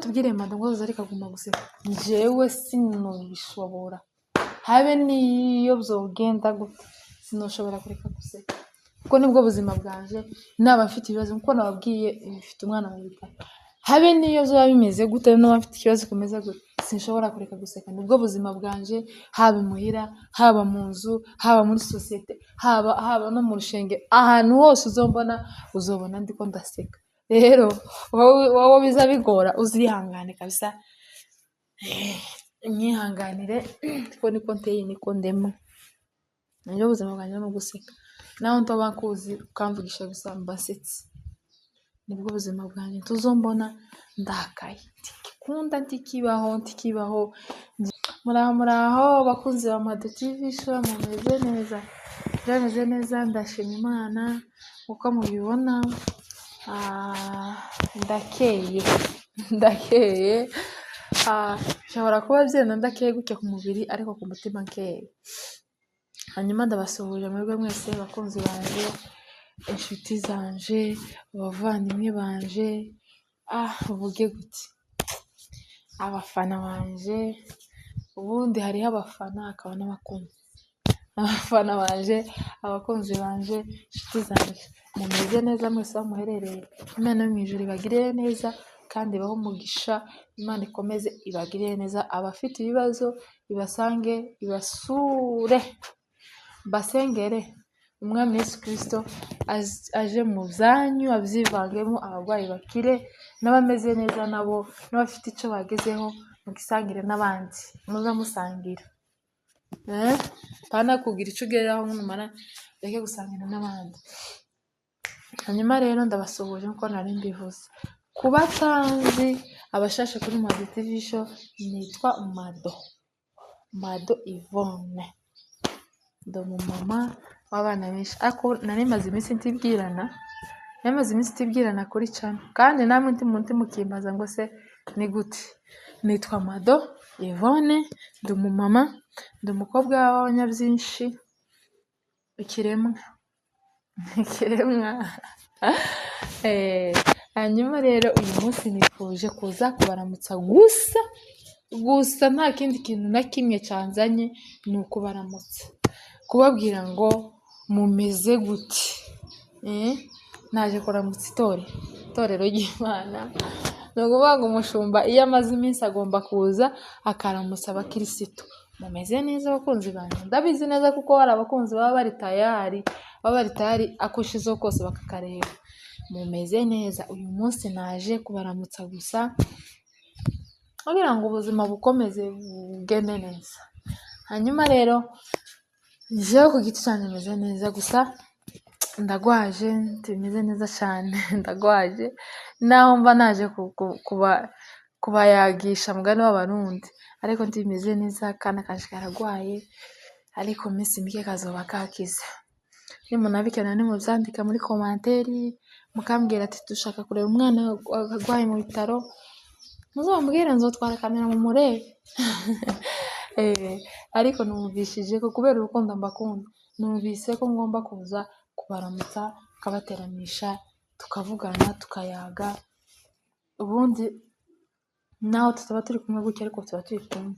Uzatubwire Mado ngo azoza ariko aguma guseka. Jewe sinobishobora, habe n'iyo vyogenda gute sinoshobora kureka guseka, kuko nibwo buzima bwanje. Naba mfite ibibazo, nkuko nababwiye mfite umwana mu bitaro, habe n'iyo vyoba bimeze gute, noba mfite ikibazo kimeze gute, sinshobora kureka guseka. Nibwo buzima bwanje, haba imuhira, haba mu nzu, haba muri sosiyete, haba no mu rushengero, ahantu hose uzombona uzobona ndiko ndaseka. Rero wowe biza bigora uzihangane kabisa, nyihanganire kuko niko nteye, niko ndemwe. Nibwo buzima bwanje no guseka, naho ntoba nkuzi ukamvugisha gusa mba nsetse. Nibwo buzima bwanje, ntuzombona ndakaye, ntikikunda, ntikibaho, ntikibaho. Muraho muraho bakunzi ba Mado TV Show, mumeze neza? Jewe meze neza, ndashima Imana. Uko mubibona ndakeye, ndakeye. Nshobora kuba vyenda ndakeye gutya ku mubiri, ariko ku mutima nkeye. Hanyuma ndabasuhuje mwebwe mwese bakunzi banje, inshuti zanje, abavandimwe banje, uvuge gute, abafana banje. Ubundi hariho abafana hakaba n'abakunzi. Abafana banje, abakunzi banje, inshuti zanje, mumeze neza mwese aho muherereye? Imana yo mw'ijuru ibagirire neza kandi ibahe umugisha. Imana ikomeze ibagirire neza, abafite ibibazo ibasange, ibasure, basengere. Umwami Yesu Kristo aje mu byanyu abyivangemo, abarwayi bakire, n'abameze neza nabo, n'abafite icyo bagezeho mugisangire n'abandi, muze musangira. Pana kugira icyo ugeraho numara ureke gusangira n'abandi. Hanyuma rero ndabasuhuje nkuko nari mbivuze. Ku batanzi, abashasha kuri Mado TV Show, nitwa Mado, Mado Yvonne. Ndi umumama w'abana benshi, ariko nari maze iminsi ntibwirana, nari maze iminsi ntibwirana kuri channel, kandi namwe ntimukimbaza ngo se ni gute. Nitwa Mado Yvonne, ndi umumama, ndi umukobwa w'abanyabyinshi, ikiremwa, ikiremwa. Hanyuma rero uyu munsi nifuje kuza kubaramutsa gusa gusa, nta kindi kintu na kimwe cyanzanye, ni ukubaramutsa, kubabwira ngo mumeze gute. Naje kuramutsa itorero, itorero ry'Imana. Ni ukuvuga ngo umushumba iyo amaze iminsi agomba kuza akaramutsa abakirisitu. Mumeze neza abakunzi banjye? Ndabizi neza kuko hari abakunzi baba bari tayari, baba bari tayari, ako ushizeho kose bakakareba. Mumeze neza? Uyu munsi naje kubaramutsa gusa kugira ngo ubuzima bukomeze bugende neza. Hanyuma rero jewe ku giti cyanjye meze neza, gusa ndagwaje, ntibimeze neza cyane, ndagwaje. Naho mba naje kubayagisha mugani w'Abarundi, ariko ntibimeze neza. Akana kanje karagwaye, ariko mu minsi mike kazoba kakize. Nimunabikenera nimuvyandika muri commentaire, mukambwira ati dushaka kureba umwana arwaye mu bitaro, muzombwire nzotwara kamera mumurebe. Ariko numvishije ko kubera urukundo mbakunda, numvise ko ngomba kuza kubaramutsa, nkabateramisha, tukavugana, tukayaga. Ubundi naho tutaba turi kumwe gutya, ariko tuba turi kumwe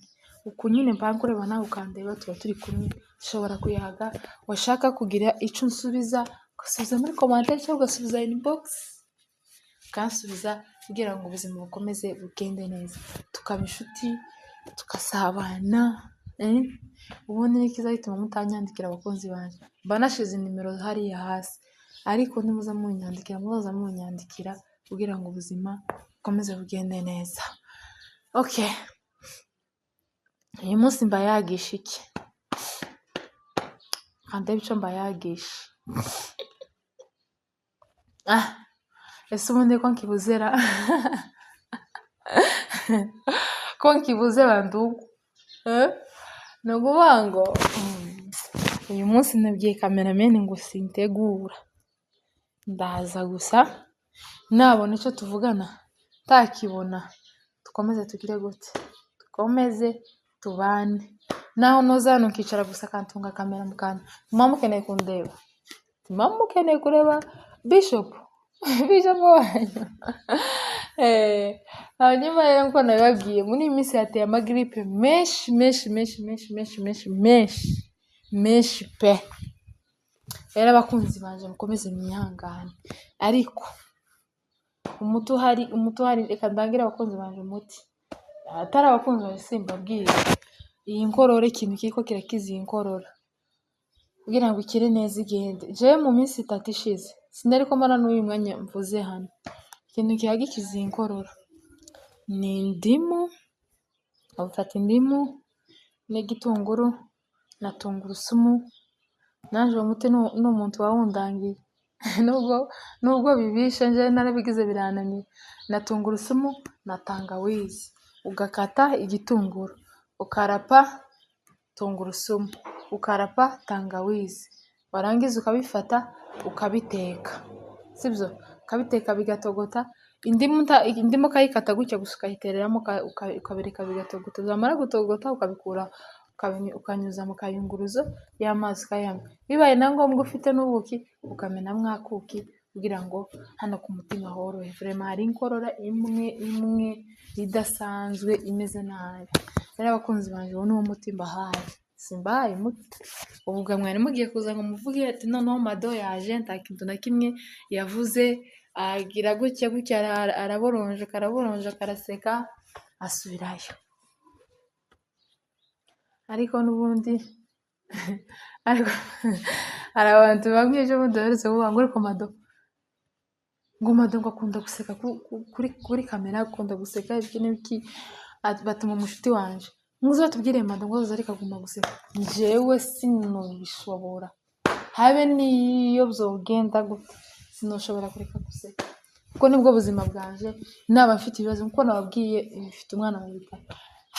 uku nyine mba nkureba nawe ukandeba, tuba turi kumwe, dushobora kuyaga. Washaka kugira icyo unsubiza, ugasubiza muri commentaire cyangwa ugasubiza inbox, ukansubiza kugira ngo ubuzima bukomeze bugende neza, tukaba inshuti, tugasabana. Ubundi ni kiza gituma mutanyandikira abakunzi banjye, mba nashize nimero hariya hasi, ariko nimuza munyandikira, muzaza munyandikira kugira ngo ubuzima bukomeze bugende neza. Okay, uyu munsi mbayagisha iki? Ndebe icyo mbayagisha. Ese ubundi ko nkibuzera, ko nkibuze bandugu? Ni ukuvuga ngo uyu munsi nabwiye cameraman ngo sintegura, ndaza gusa nabona icyo tuvugana, ntakibona dukomeze tugire gute, dukomeze tubane. Naho noza hano nkicara gusa akantunga kamera, mukanda muba mukeneye kundeba, muba mukeneye kureba bishop, bishop wanyu. Hanyuma rero nkuko nabibabwiye, muri iyi minsi hateye amagiripe menshi menshi menshi menshi menshi menshi menshi menshi pe. Rero abakunzi banje mukomeze mwihangane, ariko umuti uhari, umuti uhari, reka ndangire abakunzi banje umuti. Atari abakunzi banje simbabwira. Iyi nkorora, ikintu kiriko kirakiza iyi nkorora kugira ngo ikire neza igende. Jewe mu minsi 3 ishize sinariko mbona n'uyu mwanya mvuze hano. Ikintu kihagikiza iyi nkorora ni indimu, ufata indimu n'igitunguru na tungurusumu. Nanje uwo muti ni umuntu wawundangiye nubwo bibishe njewe narabigize birananira. Na tungurusumu na tangawizi, ugakata igitunguru, ukarapa tungurusumu, ukarapa tangawizi, warangiza ukabifata ukabiteka, sibyo? Ukabiteka bigatogota. Indimu ukayikata gutya gusa ukayitereramo, ukabireka bigatogota, byamara gutogota ukabikura, ukanyuza mu kayunguruzo y'amazi ukayanywa. Bibaye na ngombwa ufite n'ubuki ukamenamwo akuki kugira ngo hano ku mutima horohe. Vraiment hari inkorora imwe imwe idasanzwe imeze nabi. Rero abakunzi banje, uwo niwo muti mbahaye, simbahaye umuti ubwo mwari mugiye kuza ngo muvuge ati noneho Mado yaje nta kintu na kimwe yavuze, agira gutya gutya, araboronjoka araboronjoka araseka asubirayo. Ariko n'ubundi ariko hari abantu bamwe ejo bundi baherutse kuvuga ngo ariko Mado, ngo Mado ngo akunda guseka kuri kamera, akunda guseka ibiki n'ibiki. Batuma umushuti wanje muze batubwire Mado ngo azoze ariko aguma guseka. Jewe sinobishobora, habe n'iyo vyogenda gute sinoshobora kureka guseka, kuko nibwo buzima bwanje. Naba mfite ibibazo, nkuko nababwiye mfite umwana mu bitaro,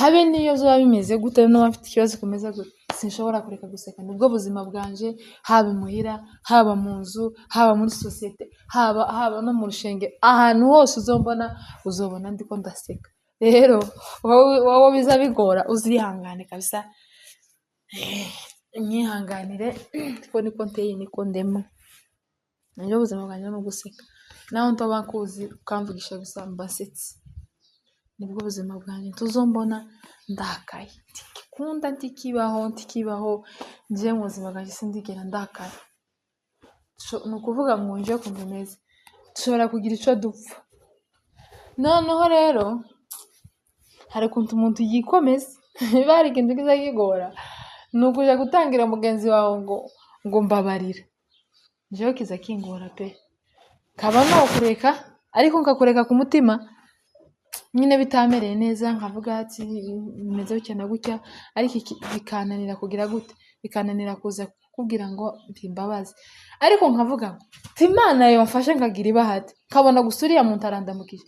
habe n'iyo vyoba bimeze gute, noba mfite ikibazo kimeze gute, sinshobora kureka guseka. Nibwo buzima bwanje, haba imuhira, haba mu nzu, haba muri sosiyete, haba no mu rushengero, ahantu hose uzombona uzobona ndiko ndaseka. Rero wowe biza bigora uzihangane kabisa, nyihanganire kuko niko nteye, niko ndemwe. Nibwo buzima bwanje no guseka, naho ntoba nkuzi ukamvugisha gusa mba nsetse. Nibwo buzima bwanje, ntuzombona ndakaye, ntikikunda, ntikibaho, ntikibaho. Njewe mu buzima bwanje sindigera ndakara. Ni ukuvuga ngo njewe ukuntu meze dushobora kugira ico dupfa. Noneho rero hari ukuntu umuntu yikomeza, niba hari ikintu kiza kigora ni ukuja gutangira mugenzi wawe ngo mbabarira. Jewe kiza kingora pe, nkaba nokureka ariko nkakureka ku mutima nyine bitamereye neza, nkavuga ati bimeze gutya na gutya, ariko bikananira kugira gute, bikananira kuza kukubwira ngo mpa imbabazi. Ariko nkavuga ngo Imana yomfashe nkagira ibahati, nkabona gusa uriya muntu arandamukije.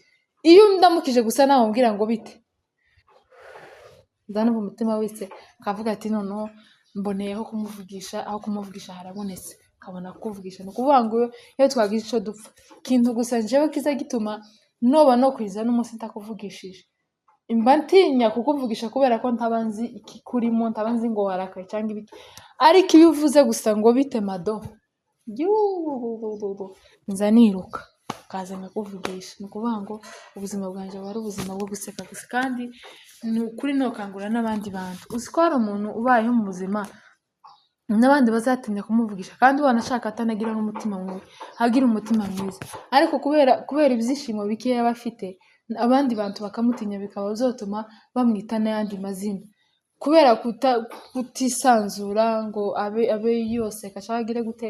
Iyo ndamukije gusa nawe umbwira ngo bite, nza numva umutima witse, nkavuga ati noneho mboneyeho kumuvugisha, aho kumuvugisha harabonetse, nkabona kukuvugisha. Ni ukuvuga ngo iyo twagize ico dupfa, ikintu gusa jewe kiza gituma noba nokwiza n'umunsi ntakuvugishije, mba ntinya kukuvugisha kubera ko ntaba nzi ikikurimo, ntaba nzi ngo warakaye cyangwa ibiki. Ariko iyo uvuze gusa ngo bite Mado, yuuu, nza niruka nkaza nkakuvugisha. Ni ukuvuga ngo ubuzima bwanje buba ari ubuzima bwo guseka gusa, kandi ni ukuri nokangurira n'abandi bantu. Uzi ko hari umuntu ubayeho mu buzima n'abandi bazatinya kumuvugisha, kandi wanashaka atanagira n'umutima mubi, agira umutima mwiza, ariko kubera ibyishimo bikeya aba afite, abandi bantu bakamutinya, bikaba byotuma bamwita n'ayandi mazina kubera kutisanzura ngo abe yoseka cyangwa agire gute,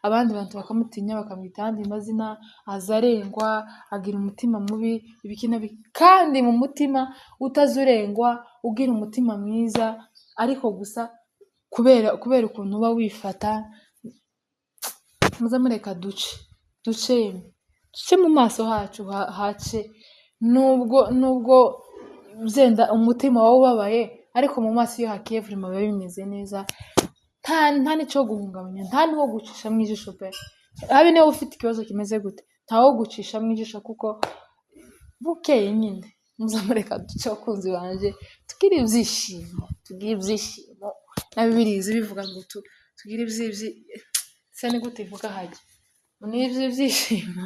abandi bantu bakamutinya bakamwita ayandi mazina, aza arengwa, agira umutima mubi, ibiki na biki, kandi mu mutima utaza urengwa, ugira umutima mwiza, ariko gusa kubera ukuntu uba wifata. Muze mureka duce duce duce mu maso hacu hace, nubwo byenda umutima wawe ubabaye, ariko mu maso iyo hakeye vraiment biba bimeze neza, nta n'ico guhungabanya, nta n'uwo gucishamwo ijisho pe. Habe niba ufite ikibazo kimeze gute, ntawo gucishamwo ijisho kuko bukeye nyine. Muze mureka duce abakunzi banje, tugire ibyishimo, tugire ibyishimo. Na Bibiliya iza ibivuga ngo tugire se ni gute ivuga hajya? Ni iby'ibyishimo.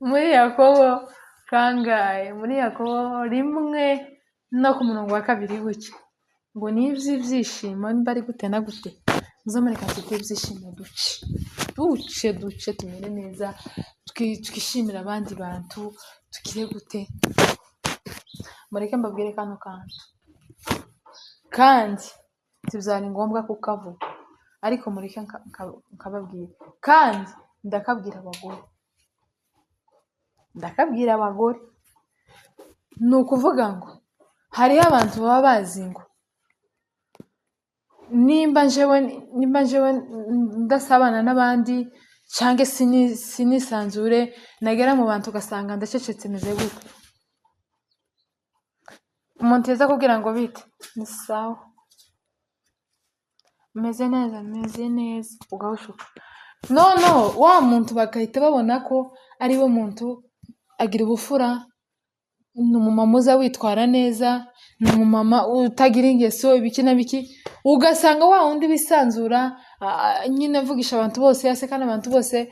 Muri Yakobo kangahe? Muri Yakobo 1 no ku murongo wa 2 gutya, ngo ni iby'ibyishimo nimba ari gute na gute. Muze mureka tugire ibyishimo, duce duce duce, tumere neza, twishimire abandi bantu, tugire gute. Mureke mbabwire kano kantu, kandi ntibyari ngombwa kukavuga, ariko mureke nkababwira, kandi ndakabwira abagore, ndakabwira abagore. Ni ukuvuga ngo hariho abantu baba bazi ngo nimba njewe ndasabana n'abandi cyangwa sinisanzure, nagera mu bantu ugasanga ndacecetse, meze gute. Umuntu yaza akubwira ngo bite, ni sawa, meze neza, meze neza, ugahushuka. Noneho wa muntu bagahita babona ko ari we muntu agira ubufura, ni umumama uza witwara neza, ni umumama utagira ingeso ibiki na biki. Ugasanga wa wundi wisanzura nyine avugisha abantu bose, aseka n'abantu bose,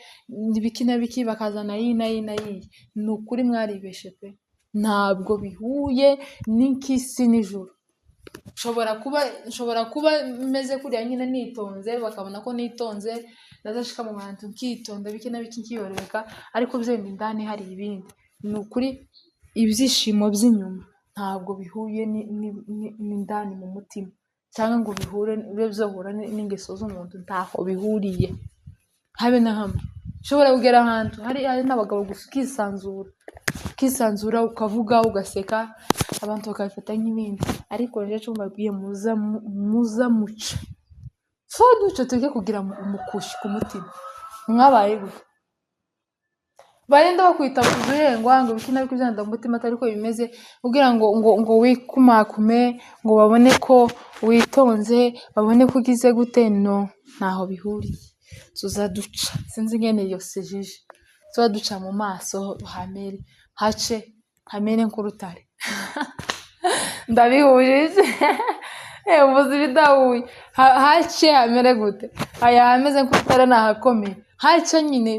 ibiki na biki, bakazana iyi na iyi na iyi. Ni ukuri mwaribeshe pe, ntabwo bihuye n'inkisi n'ijuru. Nshobora kuba meze kuriya nyine nitonze, bakabona ko nitonze, nazashika mu bantu nkitonda, biki na biki, nkiyorobeka, ariko byenda indani hari ibindi. Ni ukuri ibyishimo by'inyuma ntabwo bihuye n'indani mu mutima, cyangwa ngo bihure, bibe byohura n'ingeso z'umuntu, ntaho bihuriye habe na hamwe. Ushobora kugera ahantu hari n'abagabo gusa, ukisanzura, ukisanzura, ukavuga, ugaseka, abantu bakabifata nk'ibindi. Ariko rero icyo mbabwiye, muza muca so duce, tujye kugira umukushi ku mutima. Mwabaye gute? Barinda bakwita kuzurengwa ngo ibiki na biki, byenda mu mutima atari ko bimeze, kugira ngo wikumakume, ngo babone ko witonze, babone ko ugize gute. No ntaho bihuriye. Tuza duca, sinzi ingene iyo sejije, tuba duca mu maso hamere, hace hamere nk'urutare. Ndabihujije, ubuze ibidahuye. Hace hamere gute? Aya hameze nk'urutare ni ahakomeye, hace nyine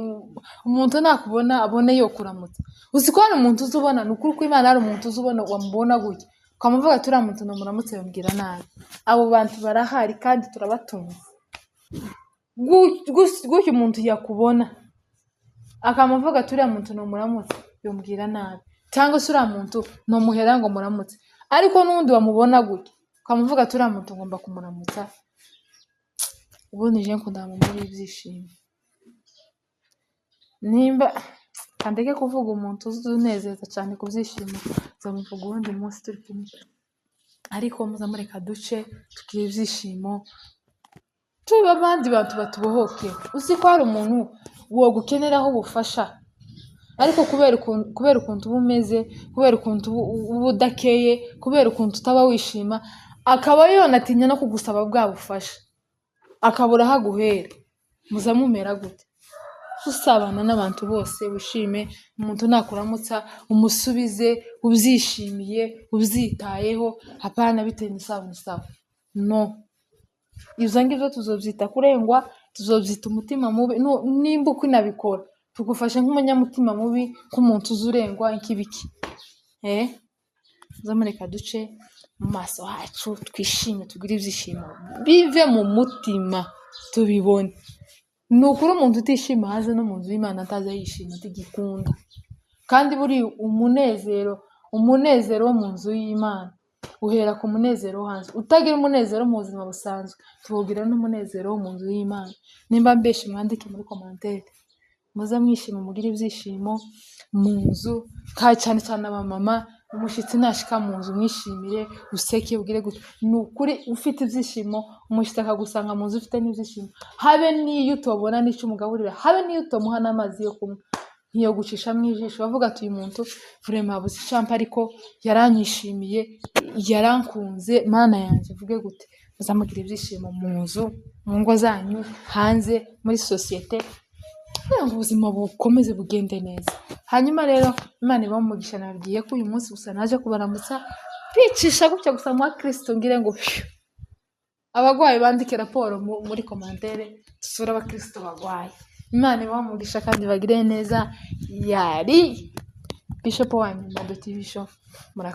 umuntu nakubona abone yo kuramutsa. Uzi ko hari umuntu uzi ubona, ni ukuri ko Imana, hari umuntu uzi ubona, wamubona gutya ukamuvuga ati uriya muntu numuramutse yambwira nabi. Abo bantu barahari kandi turabatunze. Gutya umuntu yakubona akamuvuga ati uriya muntu numuramutse yambwira nabi, cyangwa se uriya muntu numuhera ngo muramutse. Ariko n'undi wamubona gutya ukamuvuga ati uriya muntu ngomba kumuramutsa. Ubundi je nkunda muri ibyishimo. Nimba kandeke kuvuga umuntu uzi unezeza cyane ku byishimo, nzamuvuga uwundi munsi turi kumwe. Ariko muzamureka duce tugire ibyishimo, tube abandi bantu batubohoke. Uzi ko hari umuntu wogukeneraho ubufasha, ariko kubera ukuntu uba umeze, kubera ukuntu uba udakeye, kubera ukuntu utaba wishima, akaba yonatinya no kugusaba bwa bufasha, akabura aho aguhera. Muza mumera gute? Usabana n'abantu bose, wishime. Umuntu nakuramutsa umusubize ubyishimiye, ubyitayeho, hapana bitewe ni sawa ni sawa. No ibyo ngibyo tuzobyita kurengwa, tuzobyita umutima mubi. Nimba uko inabikora tugufashe nk'umunyamutima mubi, nk'umuntu uzi urengwa nk'ibiki. Mureka duce mu maso hacu, twishime, tugire ibyishimo bive mu mutima tubibone. Ni ukuri umuntu utishima haze no mu nzu y'Imana ataza yishima, atigikunda. Kandi buri umunezero wo mu nzu y'Imana uhera ku munezero wo hanze. Utagira umunezero mu buzima busanzwe, tuwugira n'umunezero wo mu nzu y'Imana. Nimba mbeshe mwandike muri commentaire. Muze mwishima, mugire ibyishimo mu nzu, cyane cyane abamama. Umushyitsi nashika mu nzu mwishimire, useke, ubwire gutya. Ni ukuri ufite ibyishimo, umushyitsi akagusanga mu nzu ufite n'ibyishimo, habe n'iyo utobona n'icyo umugaburira, habe n'iyo utomuha n'amazi yo kunywa, ntiyogucisha mu ijisho. Bavuga ati uyu muntu vraiment abuze icampa, ariko yaranyishimiye, yarankunze, Mana yanjye, uvuge gute. Muzamugira ibyishimo mu nzu, mu ngo zanyu, hanze, muri sosiyete, kugira ngo ubuzima bukomeze bugende neza. Hanyuma rero Imana ibahe umugisha. Nababwiye ko uyu munsi gusa naje kubaramutsa, kwicisha gutya gusa mu Kristo, ngire ngo phew. Abagwayi bandike raporo muri commentaire, dusure abakristo bagwaye. Imana ibahe umugisha kandi ibagirire neza. Yari Bishop wanyu Mado TV Show. Murakoze.